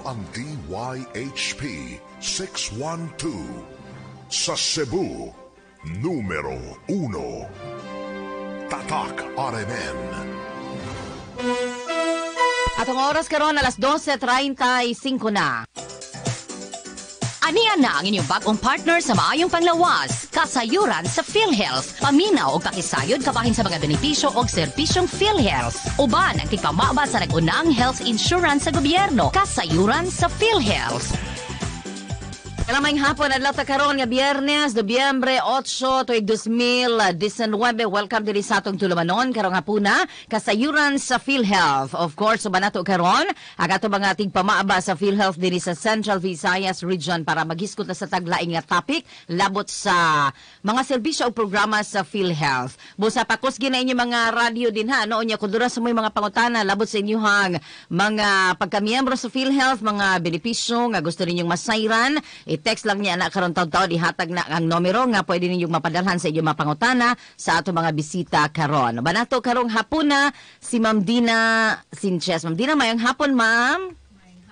ang DYHP 612. Sa Cebu, numero 1. Tatak RMN. Atong oras karon, alas 12:35 na. Anian na ang inyong bagong partner sa maayong panglawas, kasayuran sa PhilHealth. Paminaw og pakisayod kabahin sa mga benepisyo og serbisyong PhilHealth. Uban ang tigpamaba sa nag-unang health insurance sa gobyerno, kasayuran sa PhilHealth. Maayong hapon, adlaw ta karon nga Biyernes, Nobyembre 8, tuig 2019. Welcome diri sa atong tulumanon karong hapuna, kasayuran sa PhilHealth. Of course, uban nato karon ang ato mga tigpamaaba sa PhilHealth diri sa Central Visayas Region para maghisgot na sa taglaing nga topic labot sa mga serbisyo o programa sa PhilHealth. Busa pakusgi na inyong mga radio din ha, no? Unya kung dura sa mga pangutana labot sa inyong mga pagkamiyembro sa PhilHealth, mga benepisyo nga gusto ninyong masayran, i-text lang niya na karon taud-taud, ihatag na ang numero nga pwede ninyong mapadalhan sa inyong mga pangutana sa ato mga bisita karon. Banato karong hapuna si Ma'am Dina Sinches. Ma'am Dina, mayong hapon, ma'am.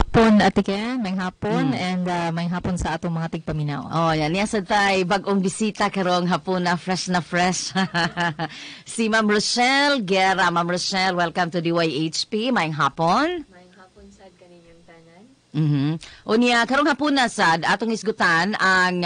Hapon, Ate Ken, may hapon and may hapon sa atong mga tigpaminaw. Oh, yan. Niya sa tay bagong bisita karong hapuna, fresh na fresh, si Ma'am Rochelle Guerra. Ma'am Rochelle, welcome to DYHP. Mayong hapon. Maayong hapon sad kaninyong tanan. Unya karong hapuna sad atong isgutan ang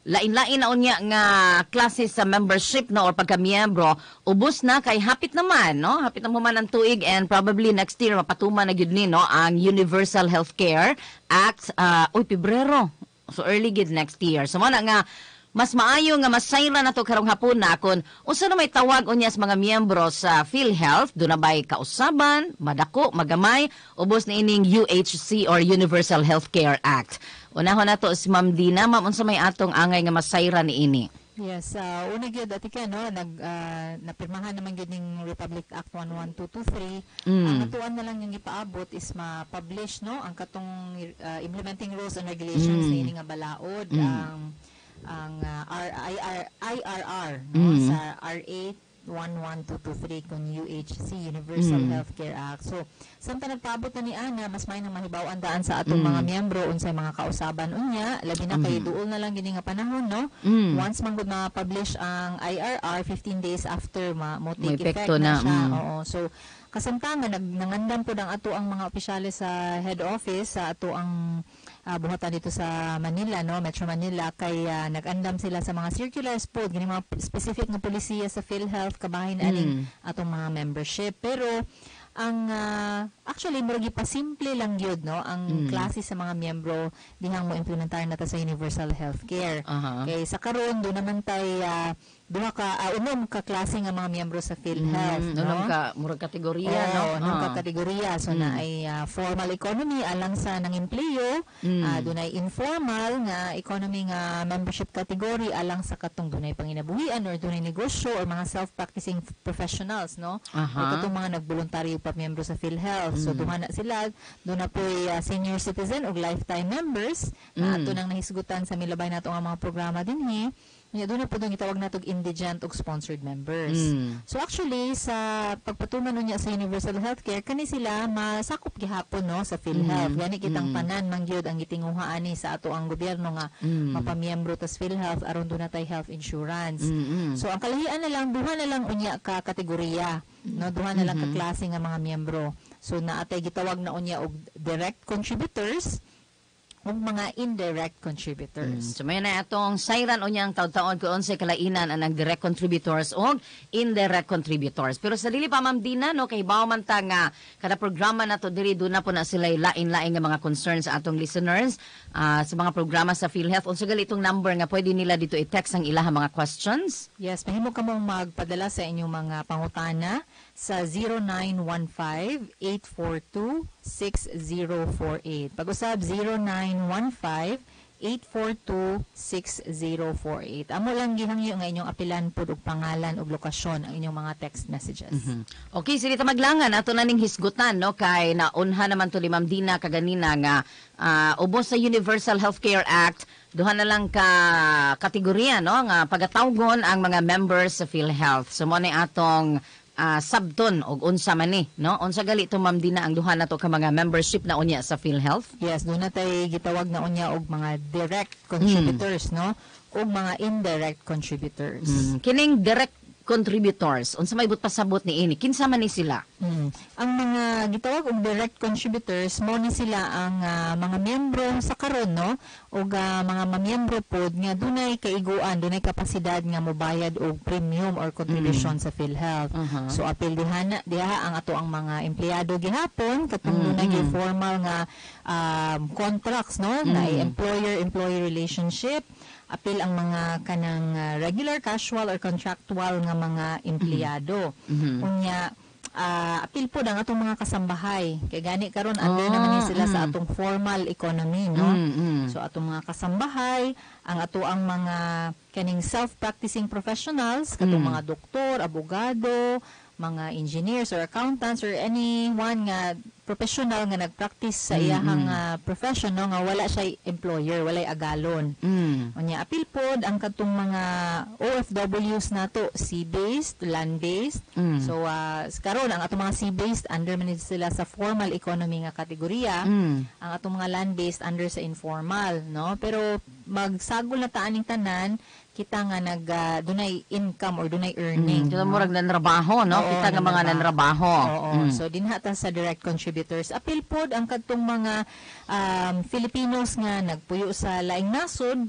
lain-lain na unya nga klase sa membership, no, or pagkamiyembro. Ubos na kay hapit naman, no, hapit na man ang tuig and probably next year mapatuman na gyud ni, no, ang Universal Healthcare Act, uy, Pebrero, so early gid next year. So mo na nga mas maayo nga masayra na to karong hapon na kon unsa na may tawag unya sa mga miyembro sa PhilHealth, do na ba'y kausaban, madako, magamay, ubos na ining UHC or Universal Healthcare Act. Unahon nato si Ma'am Dina. Ma'am, unsa may atong angay nga masayra ni ini? Yes, una gyud, Ate Ken, no, nag napirmahan naman gyud ning Republic Act 11223. Ang atuan na lang yung ipaabot is ma-publish, no, ang katong implementing rules and regulations ni nga balaod, ang R, IR, IRR, no, sa RA 11223 kung UHC, Universal Healthcare Act. So, samtang nagpaabot na ni ana, mas may nang mahibaw-an daan sa atong mga miyembro unsay mga kausaban unya, labi na kay duol na lang gini nga panahon, no? Once man gud ma-publish ang IRR, 15 days after ma mo May take effect epekto na na, siya. Oo. So, kasamtangan nangandam po ang ato ang mga opisyales sa head office sa ato ang buhatan dito sa Manila, no, Metro Manila, kay nag-andam sila sa mga circulars po gini, mga specific nga polisiya sa PhilHealth kabahin aning atong mga membership. Pero ang actually murag ipasimple lang gyud, no, ang klase sa mga miyembro dihang mo implementar na ta sa universal healthcare. Kay sa karon do naman tay duha ka unom ka klase nga mga miyembro sa PhilHealth, no? Unom ka murag kategorya, no? Oo, unom ka kategorya. So na ay formal economy alang sa nangempleyo, dunay informal nga economy nga membership category alang sa katong dunay panginabuhian or dunay negosyo or mga self-practicing professionals, no? Or katong mga nagboluntaryo pa miyembro sa PhilHealth. So duha na sila, doon na po'y senior citizen ug lifetime members na ato nang nahisgutan sa milabay nato nga mga programa dinhi. Nya doon na po doon gitawag nato og indigent ug sponsored members. So actually sa pagpatuman niya sa universal healthcare, kani sila masakop gihapon, no, sa PhilHealth. Gani kitang tanan man gyud ang gitinguha ani sa ato ang gobyerno nga mapamiyembro tas PhilHealth aron doon na tay health insurance. So ang kalahian na lang, duha na lang unya ka kategorya, no, duha na lang ka klase nga mga miyembro. So naatay gitawag na unya og direct contributors ug mga indirect contributors. So may na atong sayran unyang taud-taon kung unsay kalainan ang direct contributors o indirect contributors. Pero sa dili pa, Ma'am Dina, no, kay bawo man ta nga kada programa nato diri doon na po na sila lain-lain nga mga concerns sa atong listeners sa mga programa sa PhilHealth. Unsa gali itong number nga pwede nila dito i-text ang ilahang mga questions? Yes, mahimo ka mong magpadala sa inyong mga pangutana sa 0915-842-6048. Pag-usab, 0915-842-6048. Amo lang gihangyo nga inyong apilan pud og pangalan ug lokasyon ang inyong mga text messages. Okay, sige ta maglangan ato na ning hisgutan, no, kay naunha naman to ni Ma'am Dina kaganina nga ubos sa Universal Healthcare Act, duha na lang ka kategorya, no, nga pagatawgon ang mga members sa PhilHealth. So mo ni atong Sabton og unsa man ni, no? Unsa gali to, Ma'am Dina, ang duha na to ka mga membership na unya sa PhilHealth? Yes, duna tay gitawag na unya og mga direct contributors, no? Og mga indirect contributors. Kining direct contributors, unsa may but pasabot ni ini? Kinsa man ni sila? Ang mga gitawag og direct contributors, mo ni sila ang mga miyembro sa karon, no, ug mga mamiyembro pod nga dunay kaiguan, dunay kapasidad nga mobayad og premium or contribution sa PhilHealth. So apil diha na diha ang ato ang mga empleyado gihapon katong dunay gyud formal nga contracts, no, na employer employee relationship. Apil ang mga kanang regular, casual or contractual nga mga empleyado. Unya apil po ang atong mga kasambahay. Kay gani karon under naman ni sila sa atong formal economy, no? So atong mga kasambahay, ang ato ang mga kaning self-practicing professionals, katong mga doktor, abogado, mga engineers or accountants or anyone nga professional nga nagpractice sa iyahang profession, no, nga wala siya employer, walay agalon. Unya apil pod ang katong mga OFWs nato, sea-based, land-based. So karon ang atong mga sea-based, under man ni sila sa formal economy nga kategorya. Ang atong mga land-based, under sa informal, no? Pero magsagol na ta aning tanan kita nga nag dunay income or dunay earning. Kita no? murag nanrabaho, no? Oo, Kita nga mga nanrabaho. nanrabaho. Oo. So dinha ta sa direct contributors. Apil pod ang kadtong mga Filipinos nga nagpuyo sa laing nasod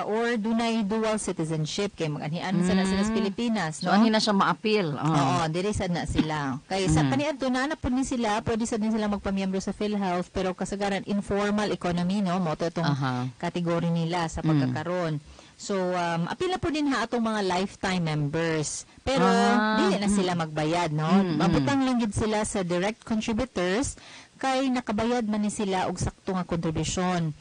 or dunay dual citizenship kay mag-anhian sa na sila sa Pilipinas, So no? anhi na siya maapil. Oo. Oo, diri sad na sila. Kay sa kaniadto na na pud ni sila, pwede sad ni sila magpamiyembro sa PhilHealth, pero kasagaran informal economy, no, mo to itong kategory nila sa pagkakaron. So apil na po din ha atong mga lifetime members. Pero dili na sila magbayad, no? Mabutang lang gid sila sa direct contributors kay nakabayad man ni sila og sakto nga kontribusyon.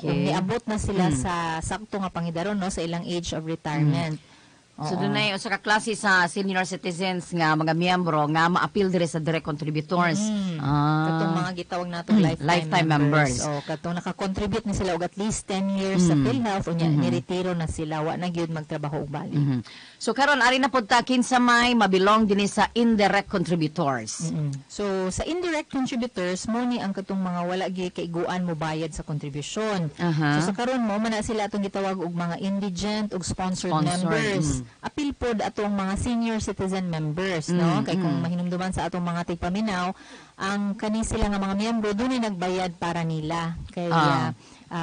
Ug niabot na sila sa sakto nga pangidaron, no, sa ilang age of retirement. So dunay usa ka klase sa senior citizens nga mga miyembro nga maapil diri sa direct contributors. Katong mga gitawag natong lifetime, Lifetime members. O katong naka-contribute ni sila og at least 10 years sa PhilHealth, unya niretiro na sila, wa na gyud magtrabaho og balik. So karon ari na pud ta kinsa may mabilong dinhi sa indirect contributors. So sa indirect contributors, mo ni ang katong mga wala gyud kaiguan mo bayad sa kontribusyon. So sa karon, mo man na sila atong gitawag og mga indigent ug sponsored Sponsored, members. Apil pod atong mga senior citizen members, no? Kay kung mahinumduman sa atong mga tigpaminaw, ang kani sila nga mga miyembro dunay nagbayad para nila. Kay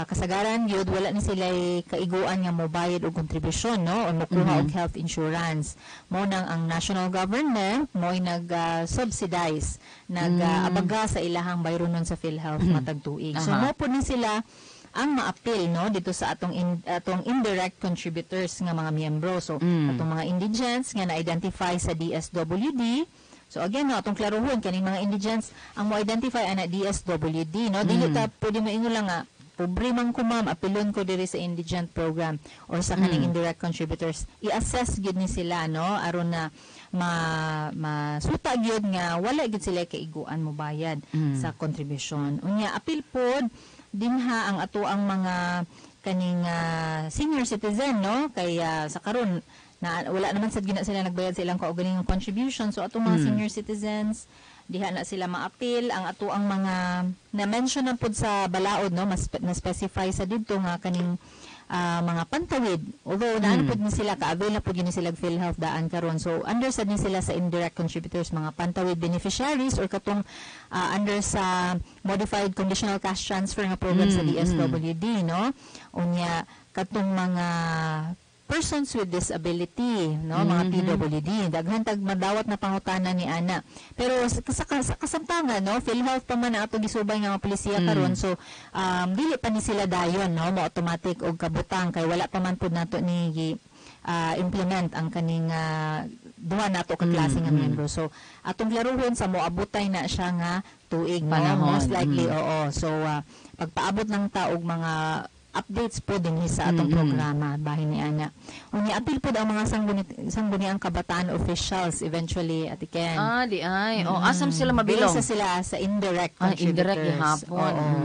kasagaran gyud wala ni sila kaiguan nga mobayad og kontribusyon, no, o mokuha og health insurance. Mo nang ang national government mo'y nag subsidize, nag abaga sa ilahang bayronon sa PhilHealth matag tuig. So mo pud ni sila ang maapil, no, dito sa atong indirect contributors nga mga miyembro. So atong mga indigents nga na-identify sa DSWD. So again, no, atong klaruhon kaning mga indigents, ang mo identify ana DSWD, no? Dili ta pwede maingon lang nga pobre man ko, ma'am, apilon ko diri sa indigent program or sa kaning indirect contributors. I-assess gyud ni sila, no, aron na ma masuta gyud nga wala gyud sila kaiguan mo bayad sa contribution. Unya apil pod dinha ang ato ang mga kaning senior citizen, no, kay sa karon na wala naman sad gina sila nagbayad sa ilang kaugalingong contribution. So atong mga senior citizens, diha na sila maapil. Ang ato ang mga na-mention na pud sa balaod, no, mas na specify sa didto nga kaning mga pantawid, although naano pud ni sila, ka-avail na pud gyud ni sila og PhilHealth daan karon. So under sad ni sila sa indirect contributors, mga pantawid beneficiaries or katong under sa modified conditional cash transfer nga program sa DSWD, no? Unya katong mga persons with disability, no, mga PWD. Daghan tag madawat na pangutana ni ana. Pero sa kasamtangan, no, PhilHealth pa man ang ato gisubay nga mga polisiya karon. So dili pa ni sila dayon, no, mo automatic og kabutang kay wala pa man pud nato ni implement ang kaning duha nato ka klase nga miyembro. So atong klaruhon sa moabutay na siya nga tuig, no? Panahon. Most likely, oo. So pagpaabot ng taog mga Updates po din sa atong programa bahin ni ana. Unya, apil pod ang mga sangguniang kabataan officials eventually, Ate Ken. Ah, di ay. Oh, asam sila mabilong? Bisa sila sa indirect Ah, indirect contributors. gihapon. Oo.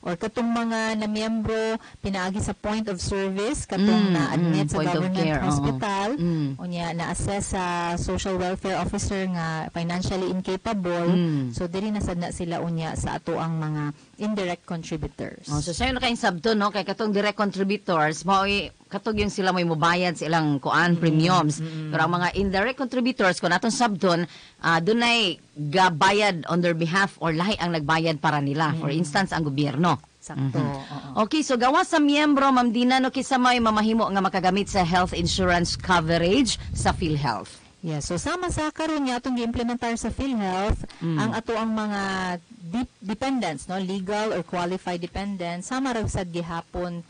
Or katong mga na miyembro pinaagi sa point of service, katong na-admit sa point of government care, oo. hospital, unya na-assess sa social welfare officer nga financially incapable. So diri na sad na sila unya sa ato ang mga indirect contributors. Oh, so sayo na kayong sabto, no, kay katong direct contributors mao'y katong yung sila may mobayad sa ilang kuan, premiums. Pero ang mga indirect contributors, kung atong sabton, dunay gabayad on their behalf or lahi ang nagbayad para nila. For instance, ang gobyerno. Sakto. Oo. Okay, so gawa sa miyembro, Ma'am Dina, no, kinsa may mamahimo nga makagamit sa health insurance coverage sa PhilHealth? Yes, so sama sa karon nga atong gi-implementar sa PhilHealth, ang ato ang mga dependents, no, legal or qualified dependents, sama ra sad gihapon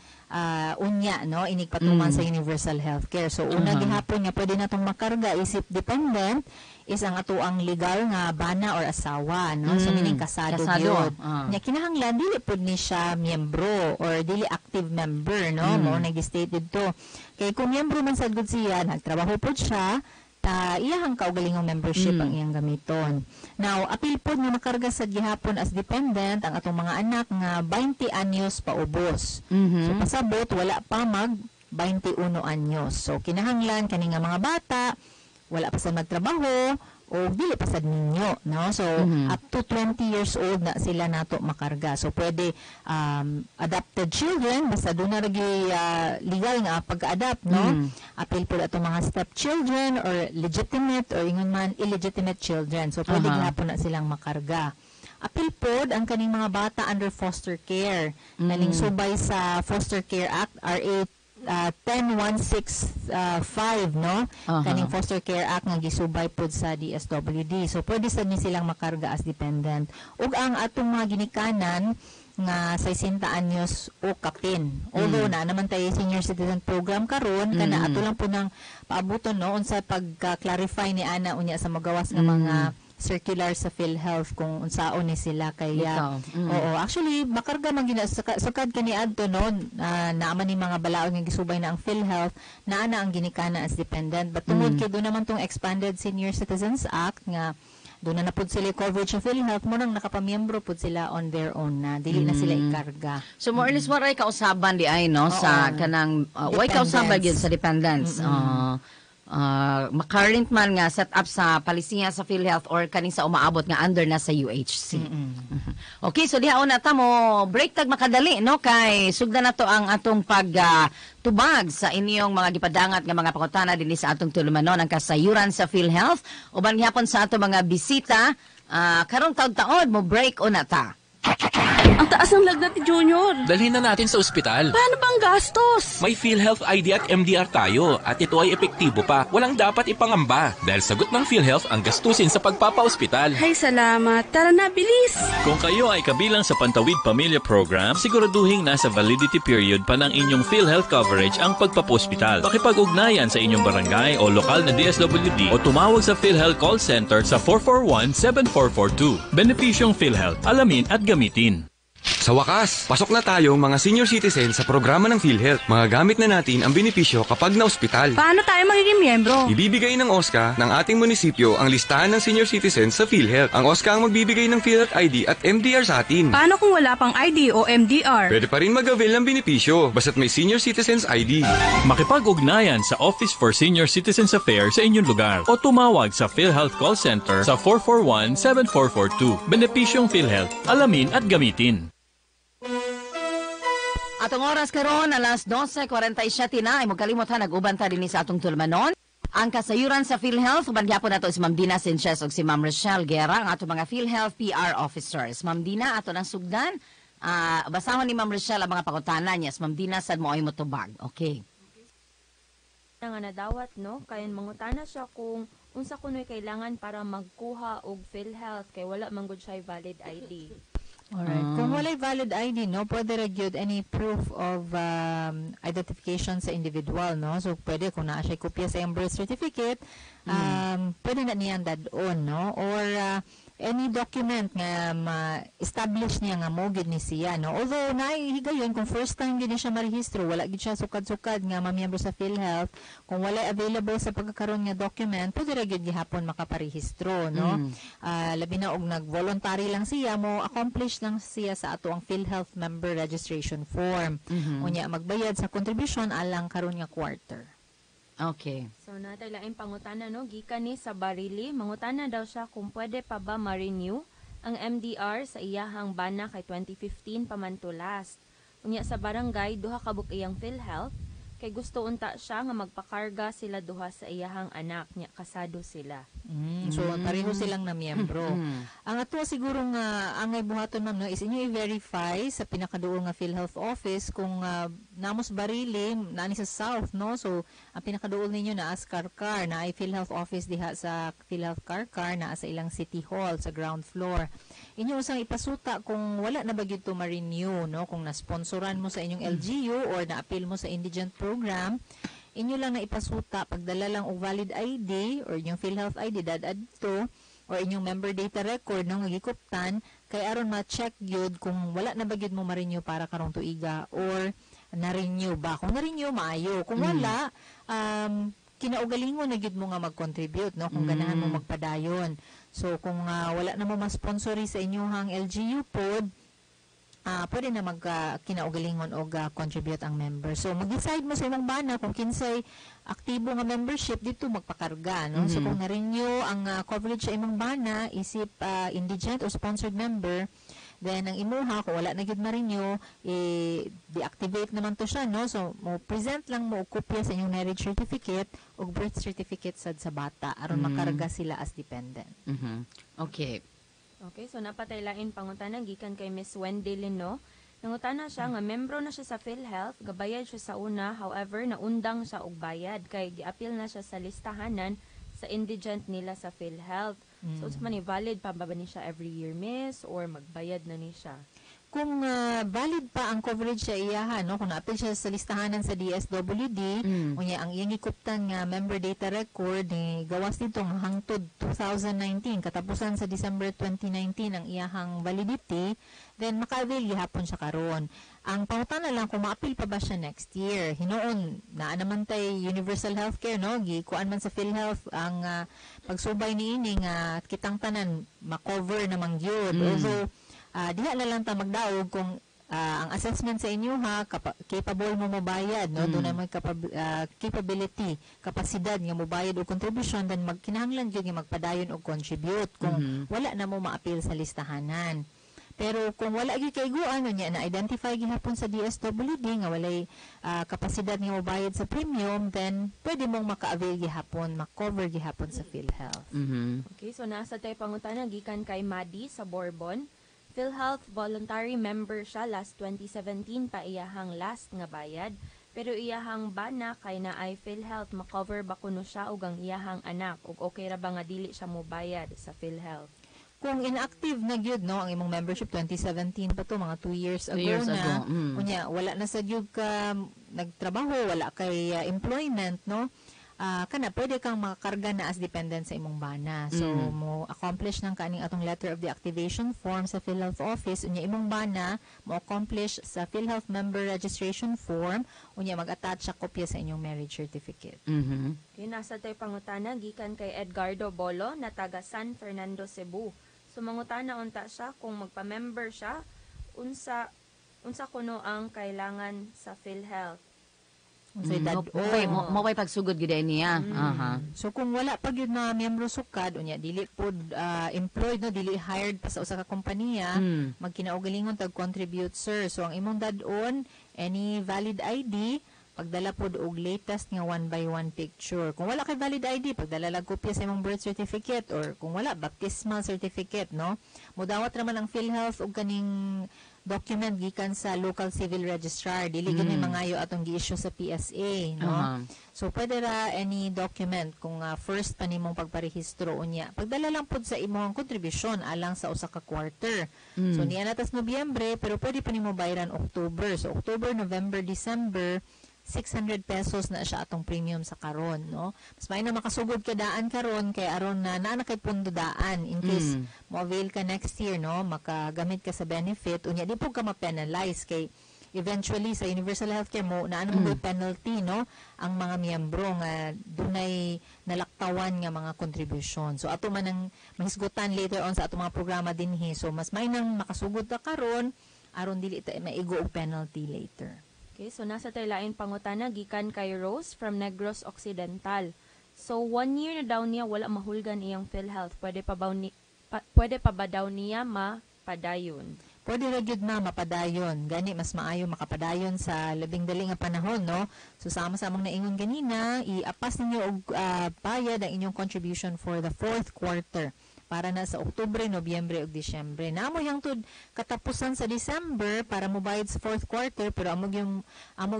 unya, no, inigpatuman sa universal healthcare. So una gihapon nga pwede natong makarga isip dependent is ang ato ang legal nga bana or asawa, no? So meaning kasado, Kasado, gyud. ah. Nya kinahanglan dili pud ni siya miyembro or dili active member, no? Mao nang gi-state didto. Kay kung miyembro man sad gud siya, nagtrabaho pud siya, ta iyahang kaugalingong membership ang iyang gamiton. Now, apil pod nga makarga sa gihapon as dependent ang atong mga anak nga 20 anyos paubos. So pasabot wala pa mag 21 anyos. So kinahanglan kani nga mga bata wala pa sa magtrabaho o dili pa sad ninyo, no? So up to 20 years old na sila nato makarga. So pwede adopted children basta doon na lagi legal nga pag-adapt, no? Apil po atong mga stepchildren or legitimate or ingon man illegitimate children. So pwede gihapon na silang makarga. Apil pod ang kaning mga bata under foster care naning subay sa Foster Care Act, RA 10165, no? Kaning Foster Care Act nga gisubay pod sa DSWD. So pwede sad ni silang makarga as dependent. Ug ang atong mga ginikanan nga 60 anyos o kapin. Although na naman tayo senior citizen program karon, kana ato lang po nang paabuton, no, unsa pagka-clarify ni ana unya sa magawas nga mga circular sa PhilHealth kung unsaon ni sila kaya Bitaw. Oo, actually makarga man gina sukad kani adto, no, naaman ni mga balaod nga gisubay na ang PhilHealth, naa na ang ginikana as dependent, but tungod kay doon naman tong expanded Senior Citizens Act nga doon na na pud sila coverage sa PhilHealth, mo nang nakapamiyembro pud sila on their own na dili na sila ikarga. So more or less waray kausaban di ay, no, sa kanang way kausaban Dependents. gyud sa dependents. Ma-current man nga set up sa palisiya sa PhilHealth or kaning sa umaabot nga under na sa UHC. Okay, so diha una ta mo break tag makadali, no, kay sugdan na to ang atong pag tubag sa inyong mga gipadangat nga mga pangutana dinhi sa atong tulumanon, ang kasayuran sa PhilHealth uban gihapon sa atong mga bisita karong taud-taod. Mo break una ta. Ang taas ng lagnat ni Junior. Dalhin na natin sa ospital. Paano bang gastos? May PhilHealth ID at MDR tayo at ito ay epektibo pa. Walang dapat ipangamba dahil sagot ng PhilHealth ang gastusin sa pagpapaospital. Ay, salamat. Tara na, bilis! Kung kayo ay kabilang sa Pantawid Pamilya Program, siguraduhin nasa validity period pa ng inyong PhilHealth coverage ang pagpapospital. Pakipag-ugnayan sa inyong barangay o lokal na DSWD o tumawag sa PhilHealth Call Center sa 441-7442. Benepisyong PhilHealth. Alamin at gamitin. Sa wakas, pasok na tayong mga senior citizen sa programa ng PhilHealth. Magagamit na natin ang benepisyo kapag na-ospital. Paano tayo magiging miyembro? Ibibigay ng OSCA ng ating munisipyo ang listahan ng senior citizens sa PhilHealth. Ang OSCA ang magbibigay ng PhilHealth ID at MDR sa atin. Paano kung wala pang ID o MDR? Pwede pa rin mag-avail ng benepisyo basta't may senior citizens ID. Makipag-ugnayan sa Office for Senior Citizens Affairs sa inyong lugar o tumawag sa PhilHealth Call Center sa 441-7442. Benepisyong PhilHealth. Alamin at gamitin. Atong oras karon alas 12:47 na. Ay kalimot ha, nag-uban ta dinhi sa atong tulumanon, ang kasayuran sa PhilHealth. Uban gyapon nato si Ma'am Dina Sanchez ug si Ma'am Rochelle Guerra, ang atong mga PhilHealth PR officers. Ma'am Dina, ato nang sugdan. Basahon ni Ma'am Rochelle ang mga pangutana niya. Si Ma'am Dina sad mo ay motubag. Okay. Na nga nadawat, no, kay mangutana siya kung unsa kuno'y kailangan para magkuha og PhilHealth kay wala man gud siya valid ID. Alright. Kung walay valid ID, no, pwede ra gyud any proof of identification sa individual, no? So, pwede kung naa siya kopya sa iyang birth certificate, pwede na niyang dad-on, no? Or Any document nga ma-establish niya nga mo gyud ni siya, no? Although naay higayon kung first time gyud ni siya marehistro, wala gyud siya sukad-sukad nga mamiyembro sa PhilHealth, kung wala available sa pagkakaroon nga document, pwede ra gyud gihapon makaparehistro, no? Labi na og nag-voluntary lang siya, mo accomplish lang siya sa ato ang PhilHealth member registration form. Unya magbayad sa contribution alang karon nga quarter. Okay. So natay laing pangutana, no, gikan ni sa Barili, mangutana daw siya kung pwede pa ba ma-renew ang MDR sa iyahang bana kay 2015 pa man to last. Unya sa barangay duha ka buok iyang PhilHealth kay gusto unta siya nga magpakarga sila duha sa iyahang anak nya kasado sila. So pareho silang na miyembro. Ang ato siguro nga angay buhaton, ma'am, no, is inyo i-verify sa pinakaduol nga PhilHealth office kung namos Barili naani sa South, no? So ang pinakaduol ninyo naa sa Carcar, na ay PhilHealth office diha sa PhilHealth Carcar, naa sa ilang City Hall sa ground floor. Inyo usang ipasuta kung wala na ba gyud to ma-renew, no, kung na-sponsoran mo sa inyong LGU or na-appeal mo sa indigent program. Inyo lang na ipasuta, pagdala lang og valid ID or inyong PhilHealth ID dad to or inyong member data record, no, nga gikuptan kay aron ma-check gyud kung wala na ba gyud mo ma-renew para karong tuiga or na-renew ba. Kung na-renew, maayo. Kung wala, kinaugalingon na gyud mo nga mag-contribute, no, kung ganahan mo magpadayon. So kung wala na mo ma-sponsori sa inyong LGU pod, pwede na mag kinaugalingon og contribute ang member. So mag-decide mo sa imong bana kung kinsay aktibo nga membership dito magpakarga, no? So kung na-renew ang coverage sa imong bana isip indigent or sponsored member, then ang imuha, kung wala na gyud ma-renew, i-deactivate naman to siya, no? So mo present lang mo og kopya sa inyong marriage certificate ug birth certificate sad sa bata aron makarga sila as dependent. Okay. Okay, so napatay lain pangutana gikan kay Miss Wendy Lino. Nangutana siya nga membro na siya sa PhilHealth, gabayad siya sa una, however, naundang siya og bayad kay giapil na siya sa listahanan sa indigent nila sa PhilHealth. So, unsa man ni, valid pa ba ni siya every year, miss, or magbayad na ni siya? Kung valid pa ang coverage sa iyaha, no, kung naapil siya sa listahanan sa DSWD, unya ang iyang gikuptan nga member data record ni gawas dito nga hangtod 2019, katapusan sa December 2019 ang iyahang validity, then maka-avail gihapon siya karon. Ang pangutana lang kung maapil pa ba siya next year. Hinuon, naa naman tay universal healthcare, no, gikuan man sa PhilHealth ang pagsubay niini nga kitang tanan ma-cover naman gyud. Although diha na lang ta magdaog kung ang assessment sa inyo ha capable mo mobayad, no, dunay mo capability, kapasidad nga mobayad og contribution, then magkinahanglan gyud nga magpadayon og contribute kung wala na mo maapil sa listahanan. Pero kung wala gyud kaiguan unya na identify gihapon sa DSWD nga walay kapasidad nga mobayad sa premium, then pwede mong maka-avail gihapon, ma-cover gihapon sa PhilHealth. Okay, so nasa tayo pangutana gikan kay Madi sa Borbon. PhilHealth voluntary member siya, last 2017 pa iyahang last nga bayad. Pero iyahang bana kay naay PhilHealth, ma-cover ba kuno siya ug ang iyahang anak ug okay ra ba nga dili siya mobayad sa PhilHealth? Kung inactive na gyud, no, ang imong membership, 2017 pa to, mga 2 years Two ago years na ago. Unya wala na sa gyud ka nagtrabaho, wala kay employment, no, kana pwede kang makakarga na as dependent sa imong bana. So mo accomplish ng kaning atong letter of deactivation form sa PhilHealth office, unya imong bana mo accomplish sa PhilHealth member registration form, unya mag-attach sa kopya sa inyong marriage certificate. Okay, nasa tayo pangutana gikan kay Edgardo Bolo na taga San Fernando, Cebu. So mangutana unta siya kung magpa-member siya, unsa unsa kuno ang kailangan sa PhilHealth. Unsay dad-on. Okay, mo mo pagsugod gyud niya. So kung wala pa gyud na miyembro sukad, unya dili pod employed, no, dili hired pa sa usa ka kompanya, magkinaugalingon tag contribute, sir. So ang imong dad-on, any valid ID, pagdala pod og latest nga 1 by 1 picture. Kung wala kay valid ID, pagdala lang kopya sa imong birth certificate or kung wala, baptismal certificate, no. Mudawat raman ang PhilHealth og kaning document gikan sa local civil registrar. Dili gyud ni mangayo atong gi-issue sa PSA, no. So pwede ra any document kung first pa nimong pagparehistro, unya pagdala lang pud sa imong kontribusyon alang sa usa ka quarter. So niya na tas Nobyembre, pero pwede pa nimo bayaran October. So October, November, December. 600 pesos na siya atong premium sa karon, no? Mas maayo na makasugod ka daan karon kay aron na naa na kay pundo daan in case mo-avail ka next year, no, makagamit ka sa benefit, unya di po ka ma-penalize kay eventually sa universal healthcare mo na ano mo penalty, no, ang mga miyembro nga dunay nalaktawan nga mga contribution. So ato man ang mahisgutan later on sa ato mga programa dinhi. So mas may nang makasugod ta karon aron dili ta maigo og penalty later. Okay, so nasa tay lain pangutana gikan kay Rose from Negros Occidental. So 1 year na daw niya wala mahulgan iyang PhilHealth. Pwede pa ba daw niya mapadayon? Pwede ra gyud na mapadayon. Gani mas maayo makapadayon sa labing dali nga panahon, no? So sama sa among naingon ganina, iapas ninyo og bayad ang inyong contribution for the fourth quarter para na sa Oktubre, Nobyembre ug Disyembre. Namo hangtod katapusan sa December para mobayad sa fourth quarter, pero amo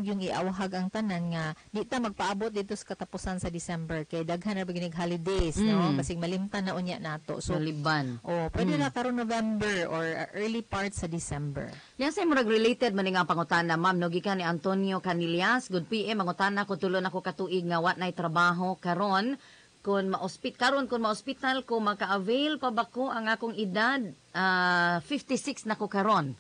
yung iawhag ang tanan nga di ta magpaabot dito sa katapusan sa December kay daghan na ba holidays, no? Basig malimtan na unya nato. So Maliban. Oh, pwede na karon November or early part sa December. Yan sa murag related man nga pangutana, ma'am, no, gikan ni Antonio Canillas. Good PM, mangutana ko, tulo na ko katuig nga wa nay trabaho karon. Karon kun maospital ko, maka-avail pa ba ko ang akong edad? 56 na ko karon.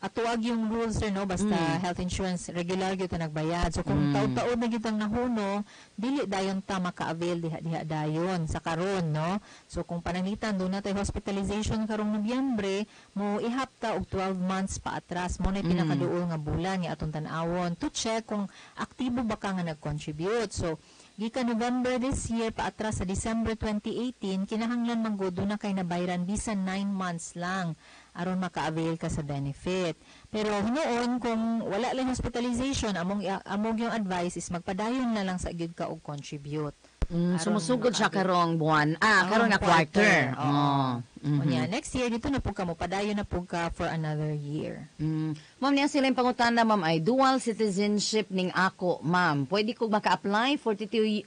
Atuag yung rules, sir, no, basta health insurance, regular gyud ta nagbayad. So kung taud-taud na gyud ang nahunong, dili dayon ta maka-avail diha diha dayon sa karon, no? So kung pananglitan doon na tay hospitalization karong Nobyembre, mo ihap ta og 12 months pa atras mo na pinakaduol nga bulan nga atong tan-awon to check kung aktibo ba ka nga nag-contribute. So gikan November this year paatras sa December 2018, kinahanglan man gud na kay nabayran bisan 9 months lang aron maka-avail ka sa benefit. Pero hinuon kung wala lang hospitalization, among among yung advice is magpadayon na lang sa gyud ka og contribute. Aron Sumusugod siya karong buwan. Ah, karon nga quarter. Oo. Unya, next year dito na pud ka mo padayon na pud ka for another year. Ma'am, niya sila yung pangutana, ma'am, ay dual citizenship ning ako, ma'am. Pwede ko maka-apply? 42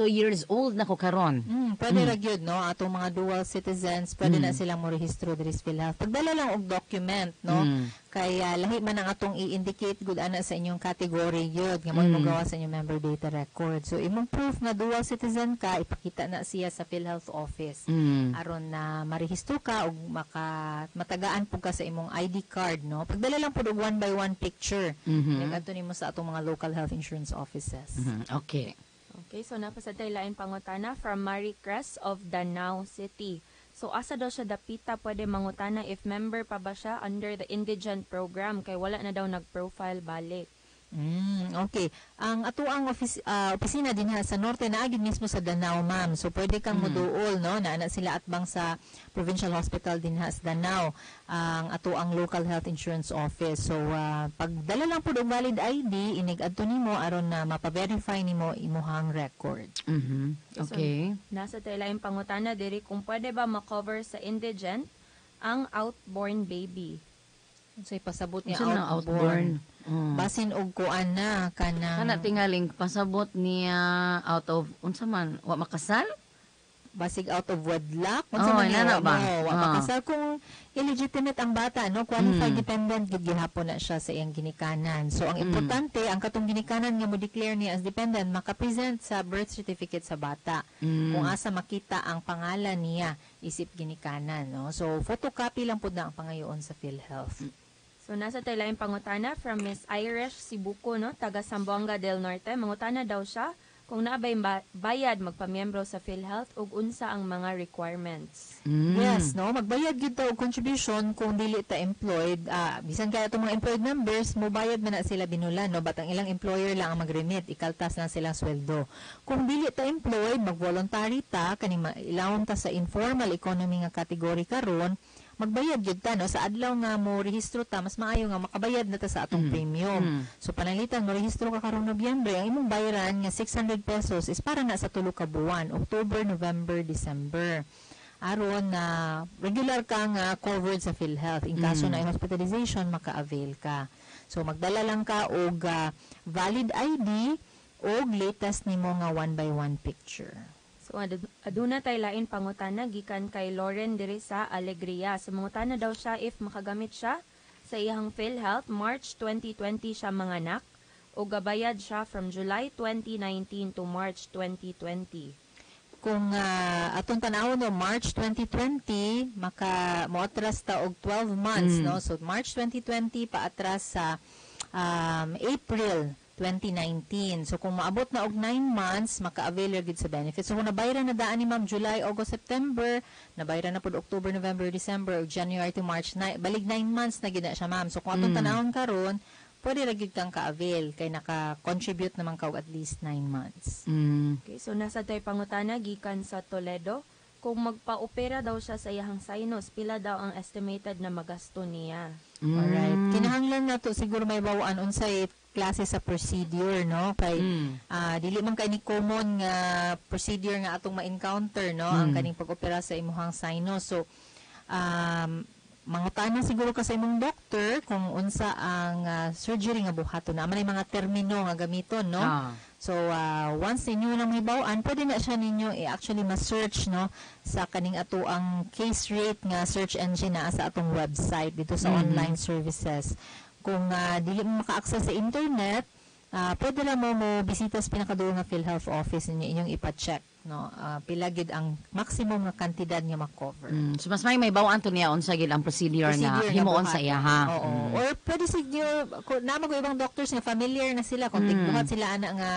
years old na ko karon. Pwede ra gyud, no, atong mga dual citizens, pwede na silang mo rehistro diri sa PhilHealth. Pagdala lang og document, no. Kaya lahi man ang atong i-indicate gud ana sa inyong category gyud nga mo gawa sa inyong member data record. So imong proof nga dual citizen ka, ipakita na siya sa PhilHealth office aron na marehistro ka ug maka matagaan pud ka sa imong ID card, no. Pagdala lang pud og one by one picture. Nagadto nimo sa atong mga local health insurance offices. Okay, so napasad tay lain pangutana from Marie Cress of Danao City. So asa daw siya dapita pwede mangutana if member pa ba siya under the indigent program kay wala na daw nag-profile balik? Okay. Ang atuang opisina dinha sa norte naa gyud mismo sa Danao, ma'am. So pwede kang moduol, no? Naa na sila atbang sa Provincial Hospital dinha sa Danao ang atuang local health insurance office. So pagdala lang pud og valid ID inig adto nimo aron na mapa-verify nimo imuhang record. So, nasa tay laing pangutana diri kung pwede ba ma-cover sa indigent ang outborn baby. So ipasabot niya Unsa na outborn? Outborn? Basin og kuan na kanang Kana tingaling pasabot niya out of unsa man, wa makasal? Basig out of wedlock, unsa Oh, man niya, inana wa ba? mo, wa makasal kung illegitimate ang bata, no, qualified dependent gid gihapon na siya sa iyang ginikanan. So ang importante, ang katong ginikanan nga mo declare niya as dependent maka-present sa birth certificate sa bata kung asa makita ang pangalan niya isip ginikanan, no? So photocopy lang pud na ang pangayoon sa PhilHealth. So nasa tay laing pangutana from Miss Irish Sibuco, no, taga Zamboanga del Norte. Mangutana daw siya kung naa bay bayad magpamiyembro sa PhilHealth ug unsa ang mga requirements. Yes, no, magbayad gyud ta og contribution kung dili ta employed. Bisan kaya itong mga employed members, mobayad man na sila binulan, no, but ang ilang employer lang ang mag-remit, ikaltas na silang sweldo. Kung dili ta employed, mag-voluntary ta, kaning ilawom ta sa informal economy nga category karon, magbayad gyud ta, no, sa adlaw nga mo rehistro ta, mas maayo nga makabayad na ta sa atong premium. So pananglitan mo rehistro ka karong Nobyembre, ang imong bayaran nga 600 pesos is para na sa tulo ka buwan, October, November, December, aron na regular ka nga covered sa PhilHealth. In kaso na hospitalization, maka-avail ka. So magdala lang ka og valid ID og latest nimo nga one by one picture. So aduna tay lain pangutana gikan kay Lauren diri sa Alegria. So mangutana daw siya if makagamit siya sa iyang PhilHealth, March 2020 siya manganak O gabayad siya from July 2019 to March 2020. Kung atong tan-awon, no, March 2020 maka moatras ta og 12 months, no? So March 2020 paatras sa April 2019. So kung maabot na og 9 months, maka-avail ra gyud sa benefits. So kung nabayran na daan ni ma'am July, August, September, nabayran na pud October, November, December, ug January to March, na, balig 9 months na gyud na siya, ma'am. So kung atong tan-awon karon, pwede ra gyud kang ka-avail kay naka-contribute naman ka og at least 9 months. Okay, so nasa tay pangutana gikan sa Toledo. Kung magpa-opera daw siya sa iyahang sinus, pila daw ang estimated na magasto niya? Alright. Kinahanglan na to siguro mahibaw-an unsay klase sa procedure, no? Kay dili man kay ni common nga procedure nga atong ma-encounter, no, ang kaning pag-opera sa imuhang sinus. So mangutana siguro ka sa imong doctor kung unsa ang surgery nga buhaton na man, mga termino nga gamiton, no? So once ninyo nang mahibaw-an, pwede na siya ninyo i-actually ma-search, no, sa kaning ato ang case rate nga search engine na sa atong website dito sa online services. Kung dili mo maka-access sa internet, pwede lang mo mo bisita sa pinakaduol nga PhilHealth office ninyo inyong ipa-check, no, pila gyud ang maximum nga kantidad nga ma-cover. So mas may mahibaw-an to niya unsa gyud ang procedure nga Procedure nga himuon sa buhaton. iya ha. Oo. Or pwede siguro kung naa man ibang doctors nga familiar na sila kung tigbuhat sila ana nga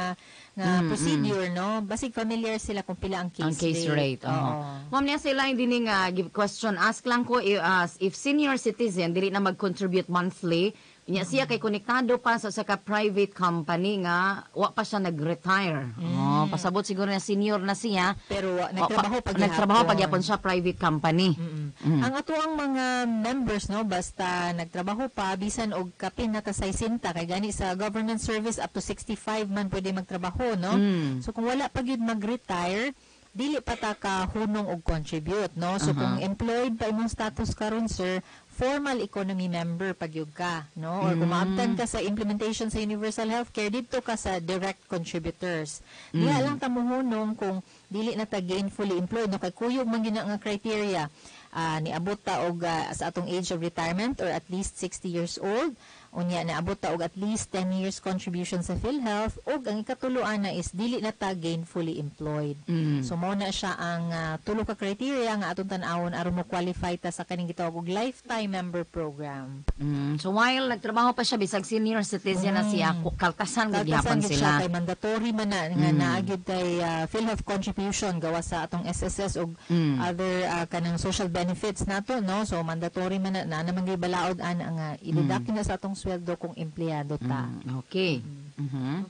procedure, no? Basig familiar sila kung pila ang case Ang case rate. Oo. Oo. Ma'am, niya sila hindi ni nga give question. Ask lang ko if senior citizen dili na mag-contribute monthly, nya siya kay konektado pa sa ka private company nga wa pa siya nag-retire. Oh, pasabot siguro na senior na siya. Pero nagtrabaho pa pa gihapon. Nagtrabaho pa gyapon siya private company. Ang ato ang mga members, no, basta nagtrabaho pa bisan og kapin na ta 60, kay gani sa government service up to 65 man pwede magtrabaho, no? So kung wala pa gyud mag-retire, dili pa ta ka hunong og contribute, no? So kung employed pa imong status karon, sir, formal economy member pag gyud ka, no? Or kung maabtan ka sa implementation sa universal healthcare, dito ka sa direct contributors. Diha lang ta mohunong kung dili na ta gainfully employed, no, kay kuyog man gyud na nga criteria. Niabot ta og sa atong age of retirement or at least 60 years old, unya naabot ta og at least 10 years contribution sa PhilHealth, ug ang ikatulo ana is dili na ta gainfully employed. So mao na siya ang tulo ka criteria nga atong tan-awon aron mo qualify ta sa kaning gitawag og lifetime member program. So while nagtrabaho pa siya bisag senior citizen na siya, kaltasan gud Kaltasan gyapon gyud siya sila. kay mandatory man na nga naa gyud tay PhilHealth contribution gawa sa atong SSS ug other kanang social benefits nato, no? So mandatory man na, naa naman gyud balaod ana nga i-deduct na sa atong sweldo kung empleyado ta. Okay.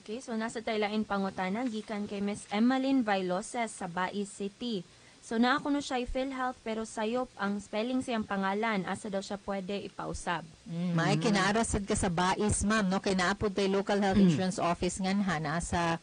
Okay, so nasa taylain pangutana gikan kay Miss Emmeline Vailoses sa Bais City. So naa kuno siya PhilHealth pero sayop ang spelling sa iyang pangalan. Asa daw siya pwede ipausab? May kinaara sad ka sa Bais, ma'am, no? Kay naa pod tay local health insurance office nganha naa sa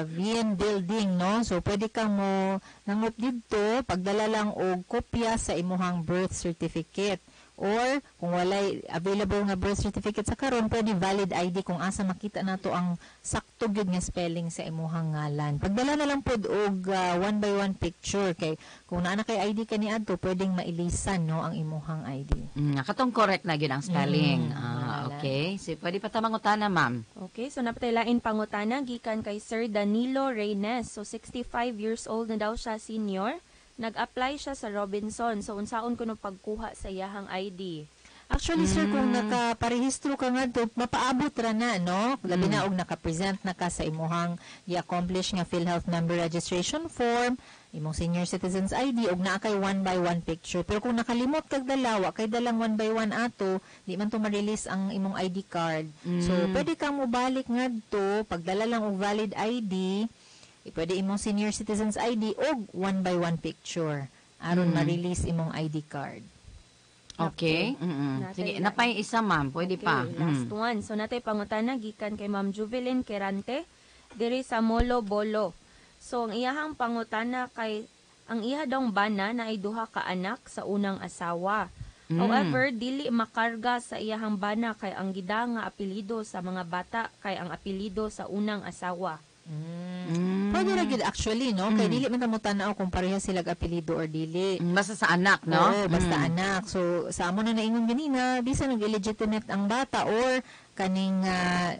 VN building, no? So pwede kang mo nangop didto, pagdala lang og kopya sa imuhang birth certificate. Or kung walay available nga birth certificate sa karon, pwede valid ID kung asa makita nato ang sakto gyud nga spelling sa imuhang ngalan. Pagdala na lang pod og one by one picture kay kung naa na kay ID kaniadto, pwedeng mailisan, no, ang imuhang ID. Katong correct na gyud ang spelling. Ngalan. Okay. So pwede pa ta mangutana, ma'am. Okay, so napatay lain pangutana gikan kay Sir Danilo Reynes. So 65 years old na daw siya, senior. Nag-apply siya sa Robinson. So unsaon kuno pagkuha sa iyahang ID? Actually, sir, kung nakaparehistro ka nga to, mapaabot ra na, no? Labi na og naka-present na ka sa imuhang i-accomplish nga PhilHealth member registration form, imong senior citizens ID, og naa kay one by one picture. Pero kung nakalimot kag dala, wa kay dalang one by one ato, di man to ma-release ang imong ID card. So, pwede kang mobalik ngadto, pagdala lang og valid ID, pwede imong senior citizens ID og one by one picture aron ma-release imong ID card. Okay. Natay Sige, lain. napay isa, ma'am. Pwede Okay, pa. last one. So natay pangutana gikan kay Ma'am Juvelin Kerante diri sa Molo Bolo. So ang iyahang pangutana kay ang iya daw bana na ay duha ka anak sa unang asawa. However, dili makarga sa iyahang bana kay ang gida nga apelyido sa mga bata kay ang apelyido sa unang asawa. Pwede ra gyud actually, no? Kay dili man ta mo tan-aw kung pareha sila apelyido or dili. Basta sa anak, no? Oo, basta anak. So, sa amo na naingon ganina, bisan nag illegitimate ang bata or kaning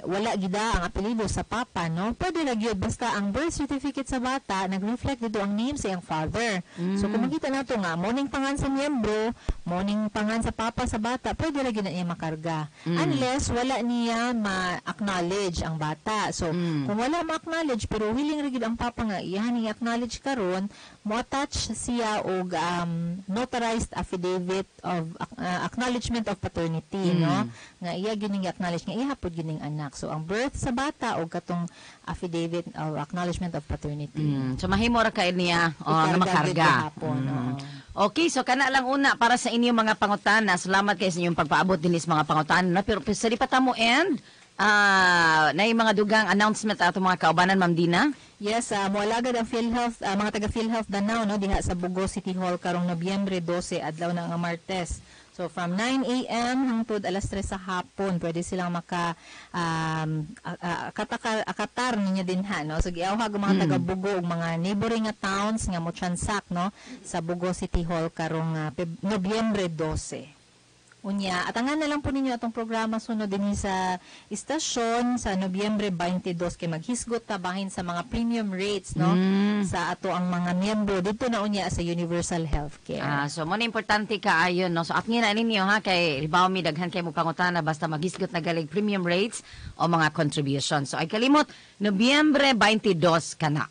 wala gida ang apelyido sa papa, no, pwede ra gyud basta ang birth certificate sa bata nag-reflect dito ang name sa iyang father. So kung makita nato nga morning pangan sa miyembro, morning pangan sa papa sa bata, pwede ra gyud na niya makarga. Unless wala niya ma-acknowledge ang bata. So kung wala ma-acknowledge pero willing ra gyud ang papa nga iyahan i-acknowledge karon, mo-attach siya og notarized affidavit of acknowledgement of paternity, no, nga iya gyud ning acknowledge nga iya pod gyud ning anak. So ang birth sa bata og katong affidavit of acknowledgement of paternity. So mahimo ra kay niya, oh, nga Ikarga gyud makarga. Gihapon, oo. Okay, so kana lang una para sa inyong mga pangutana. Salamat kay sa inyong pagpaabot dinhi sa mga pangutana. No? Pero sa di pa ta mo end, na mga dugang announcement ato mga kaubanan, Ma'am Dina. Yes, moalagad ang PhilHealth, mga taga PhilHealth Danao, no, diha sa Bogo City Hall karong Nobyembre 12, adlaw na nga Martes. So from 9 a.m. hangtod alas 3 sa hapon, pwede silang maka akatar ninyo dinha, no. So giawhag ang mga taga Bogo ug mga neighboring nga towns nga mo transact, no, sa Bogo City Hall karong Nobyembre 12. Unya, atangan na lang po ninyo atong programa sunod dinhi sa istasyon sa Nobyembre 22 kay maghisgot ta bahin sa mga premium rates, no, sa ato ang mga miyembro dito na unya sa Universal Healthcare. Ah, so mo na importante kaayo, no. So atngin na ninyo ha, kay halimbawa mi daghan kay mo pangutana basta maghisgot na galing premium rates o mga contribution. So ay kalimot, Nobyembre 22 kana.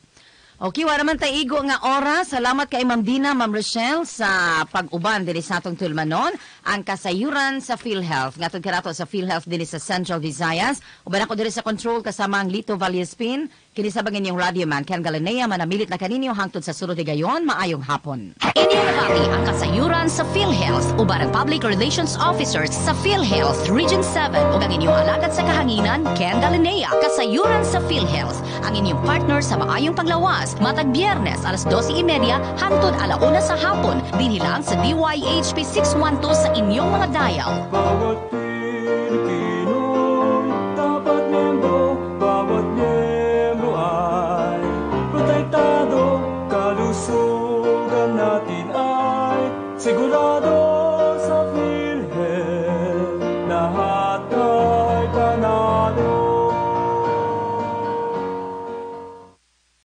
Okay, wala man tay igo nga oras. Salamat kay Ma'am Dina, Ma'am Rochelle sa pag-uban dinhi sa atong tulumanon, ang kasayuran sa PhilHealth. Ngatod kanato sa PhilHealth dinhi sa Central Visayas. Uban ako diri sa control kasama ang Lito Vallespin. Kini sa bangin yung radio man Ken Galinea, manamilit na kaninyo hangtod sa sulod higayon. Maayong hapon. Inyong nabati ang kasayuran sa PhilHealth uban ang Public Relations Officers sa PhilHealth Region 7 ug ang inyong alagad sa kahanginan, Ken Galinea. Kasayuran sa PhilHealth, ang inyong partner sa maayong panglawas, matag Biyernes alas 12:30 hangtod alauna sa hapon, dinhi lang sa DYHP 612 sa inyong mga dial. Bawat Pilipino dapat miyembro, bawat miyembro ay protektado, kalusugan natin ay sigurado.